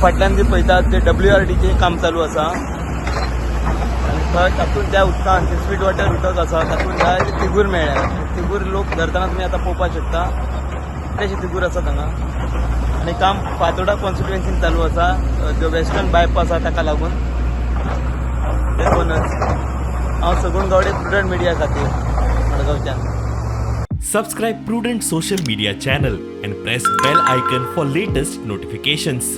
फाटल्यान जी पळयतात ते डब्ल्यू आर डीचें काम चालू आसा आनी थंय तातूंत त्या उदकान ते स्वीट वॉटर उदक आसा, तातूंत जायते तिगूर मेळ्ळ्या. तिगूर लोक धरतना तुमी आतां पळोवपाक शकता. कितलेशे तिगूर आसात हांगा आनी काम फातोडा कॉन्स्टिट्युएन्सीन चालू आसा, जो वेस्टर्न बायपास आसा ताका लागून. देखूनच हांव सगूण गावडे, प्रुडंट मिडिया खातीर मडगांवच्यान. Subscribe Prudent Social Media channel and press bell icon for latest notifications.